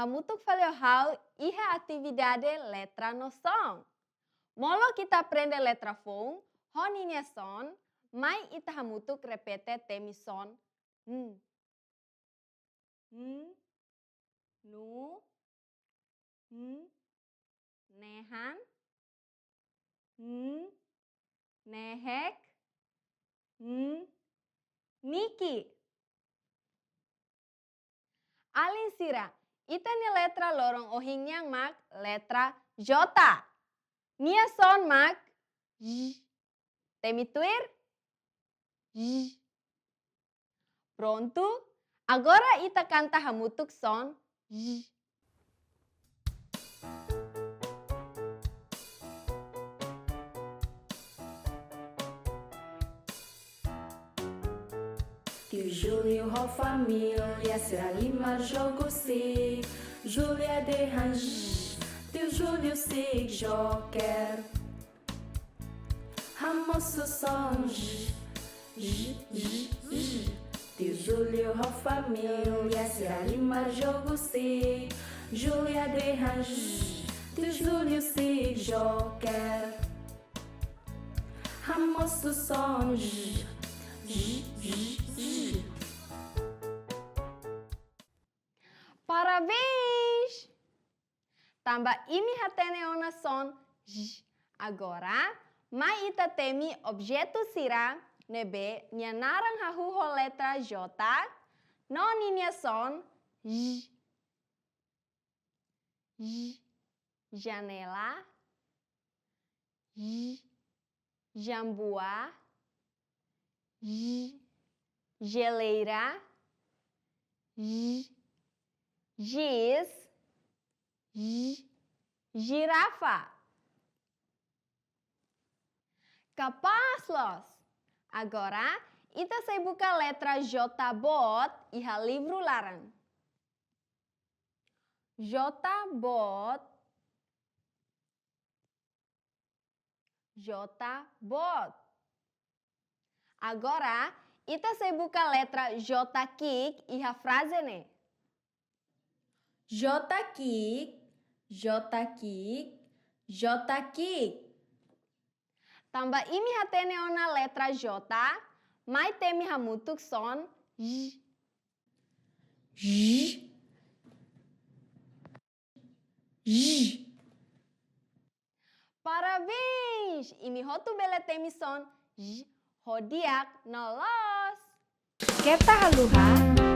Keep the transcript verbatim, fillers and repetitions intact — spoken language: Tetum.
Hamutuk fali ho ha'u iha atividade letra no son. Molok ita aprende letra foun ho ninia son, mai ita hamutuk repete temi son. N. N, nu, n, nehan, n, nehek, n, niki. Alin sira, ita-nia letra loron ohin nian mak letra J. Nia son mak j. Temi tuir, j. Prontu? Agora ita kanta hamutuk son j. Tiu Júlio ho família sira halimar jogu si'ik. Júlia dehan j, Tiu Júlio si'ik joker. Hamosu son j, j, j, j. Tiu Júlio ho família sira halimar jogu si'ik. Júlia dehan j, Tiu Júlio si'ik joker. Hamosu son j, j, j, j. Parabéns! Tanba imi hatene ona son j. Agora, mai ita temi objetu sira ne'ebé nia naran hahú ho letra J, no ninia son j. J, janela. J, jambua. J, jeleira. J, jis. J, jirafa. Kapás loos! Agora, ita sei buka letra J boot iha livru laran. J boot. J boot. Agora, ita sei buka letra J ki'ik iha fraze ne'e. J ki'ik, J ki'ik, J ki'ik. Tanba imi hatene ona letra J, mai temi hamutuk son j. J. J. Parabéns! Imi hotu bele temi son j ho di'ak no loos. Keta haluha